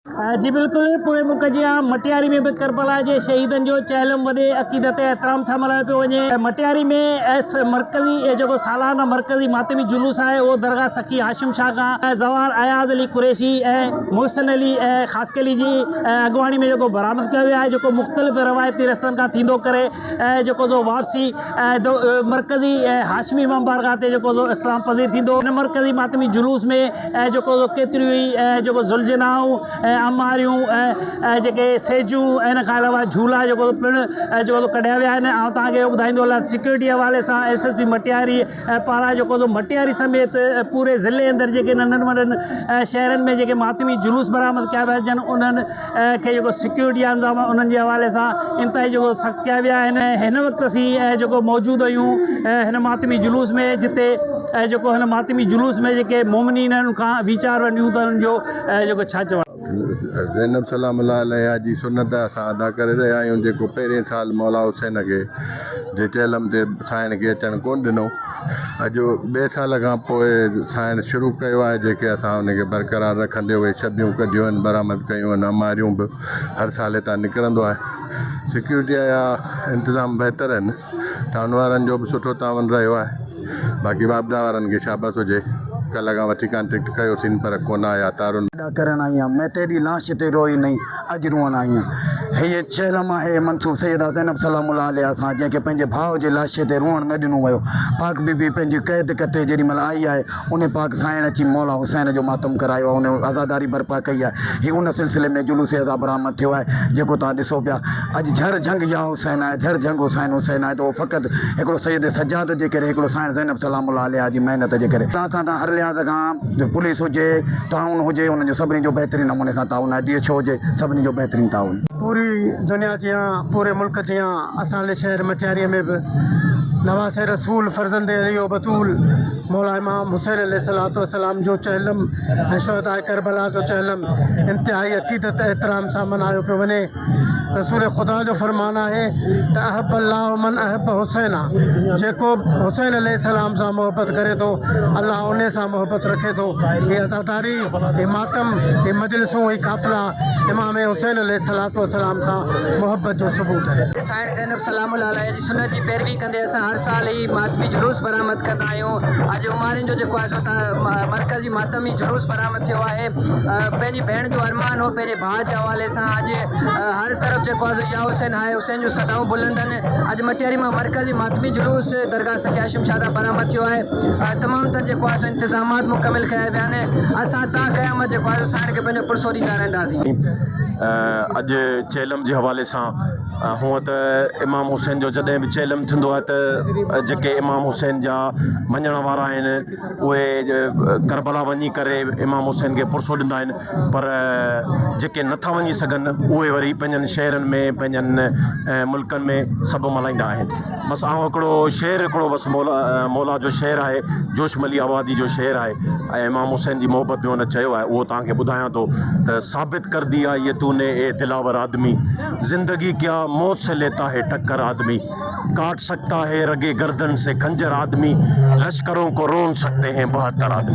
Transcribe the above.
جي بلڪل پوري ملڪ جيان مٽياري ۾ به ڪربلا جي شهيدن جو چهلم وڏي عقيدت ۽ احترام سان ملهايو پيو وڃي. مٽياري ۾ ايس مرڪزي جيڪو سالانه مرڪزي ماتمي جلوس آهي اهو درگاهه سخي هاشم شاهه کان زوار اياز علي قريشي ۽ محسن علي خاصخيلي جي اڳواڻي ۾ جيڪو برآمد ڪيو ويو آهي جيڪو مختلف روايتي رستن کان ٿيندو ڪري جيڪو سو واپسي مرڪزي هاشمي امام بارگاهه تي جيڪو سو اختتام پذير ٿيندو. هن مرڪزي ماتمي جلوس ۾ جيڪو سو ڪيتريون ئي جيڪو ذوالجناحون ۽ اماريون ۽ جيڪي سيجون ۽ ان کان علاوه جهولا جيڪو سو پڻ جيڪو سو ڪڍيا ويا آهن. آئون توهان کي اهو ٻڌائيندو هلان ته سيڪيورٽي حوالي سان ايس ايس پي مٽياري پاران جيڪو سو مٽياري سميت پوري ضلعي اندر جيڪي ننڍن وڏن شهرن ۾ جيڪي ماتمي جلوس برآمد ڪيا ويا آهن انهن کي جيڪو سيڪيورٽي جا انتظام انهن جي حوالي سان انتهائي جيڪو سخت ڪيا ويا آهن ۽ هن وقت اسين جيڪو موجود آهيون هن ماتمي جلوس ۾ جتي جيڪو هن ماتمي جلوس ۾ جيڪي مومنين آهن ان کان ويچار ونڊيون ته انهن جو جيڪو ڇا چوڻ. زينب سلام الله عليها جي سنت اسان ادا ڪري رهيا آهيون جيڪو پهرين سال مولا حسين کي جي چهلم تي سائڻ کي اچڻ ڪونه ڏنو اڄ ٻئي سال کان پوء سائڻ شروع ڪيو آهي جيڪي اسان ان کي برقرار رکندي اهي ڇٻيون ڪڍيون آهن برآمد ڪيون آهن اماريون به هر سال هتان نڪرندو آهي سيڪيورٽيء جا انتظام بهتر آهن ٽائون وارن جو به سٺو تعاون رهيو آهي باقي واپڊا وارن کي شابس هجي ڪلهه کان وٺي ڪانٽيڪٽ ڪيوسين پر ڪونه آيا تارن. ادا ڪرڻ آئي آن، مين تيڏي لاش تي روئي نئين اڄ روئڻ آئي آن. هيء چهلم آهي منسوب سيده زينب سلام الله عليها سان، جنهن کي پنهنجي ڀاء جي لاشي تي روئڻ نه ڏنو ويو. پاڪ بي بي پنهنجي قيد ڪٽي جيڏي مهل آئي آهي، انهي پاڪ سائڻ اچي مولا حسين جو ماتم ڪرايو آهي، انهي عزاداري برپا ڪئي آهي. هي ان سلسلي ۾ جلوس عزا برآمد ٿيو آهي، جيڪو توهان ڏسو پيا. اڄ جھر جھنگ يا حسين آهي، جھر جھنگ حسين حسين آهي ته اهو فقط هڪڙو سيد سجاد جي ڪري، هڪڙو سائڻ زينب سلام الله عليها جي محنت جي ڪري. اسان سان هر لحاظ کان پوليس هجي، تعاون هجي انهن جو سڀني جو بهترين نموني سان تعاون آهي، ڊي ايڇ او هجي سڀني جو بهترين تعاون. پوري دنيا جيان پوري ملڪ جيان اسان جي شهر مٽياري ۾ به نواسي رسول فرزند علي و بتول مولا امام حسين عليه الصلوة والسلام جو چهلم ۽ شهداء ڪربلا جو چهلم انتهائي عقيدت احترام سان ملهايو پيو وڃي. رسول خدا جو فرمان آهي ته احب الله من احب حسينا جيڪو حسين عليه السلام سان محبت ڪري ٿو الله انهي سان محبت رکي ٿو. هي عزاداري، هي ماتم، هي مجلسون، هي قافلا امام حسين عليه الصلوة والسلام سان محبت جو ثبوت آهن. سائڻ زينب سلام الله عليها جي سنت جي پيروي ڪندي اسان هر سال هي ماتمي جلوس برآمد ڪندا آهيون. اڄ عمارين جو جيڪو آهي سو مرڪزي ماتمي جلوس برآمد ٿيو آهي. پنهنجي ڀيڻ جو ارمان هو پنهنجي ڀاء جي حوالي سان اڄ هر طرف جيڪو آهي سو يا حسين هاء حسين جون صدائون بلند آهن. اڄ مٽياري مان مرڪزي ماتمي جلوس درگاهه سخي هاشم شاهه تان برآمد ٿيو آهي. تمام تر جيڪو آهي سو انتظامات مڪمل ڪيا ويا آهن. اسان تا قيامت جيڪو آهي سو سائڻ کي پنهنجو پرسو ڏيندا رهنداسين. اڄ چهلم جي حوالي سان هونء ته امام حسين جو جڏهن به چهلم ٿيندو آهي ته جيڪي امام حسين جا مڃڻ وارا آهن اهي ڪربلا وڃي ڪري امام حسين کي پرسو ڏيندا آهن پر جيڪي نٿا وڃي سگهن اهي وري پنهنجن شهرن ۾ پنهنجن ملڪن ۾ سڀ ملهائيندا آهن بس آئون هڪڙو شعر هڪڙو بس مولا مولا جو شعر آهي جوش ملي آبادي جو شعر آهي ۽ امام حسين جي محبت ۾ هن چيو آهي اهو توهان کي ٻڌايان ٿو ته ثابت ڪر ديا يه تو ني اي دلاور آدمي زندگي ڪيا موت سي ليتا هي ٽڪر آدمي ڪاٽ سڪتا هي رگي گردن سي خنجر آدمي لشڪرون ڪو رون سڪتي هين 72 آدمي.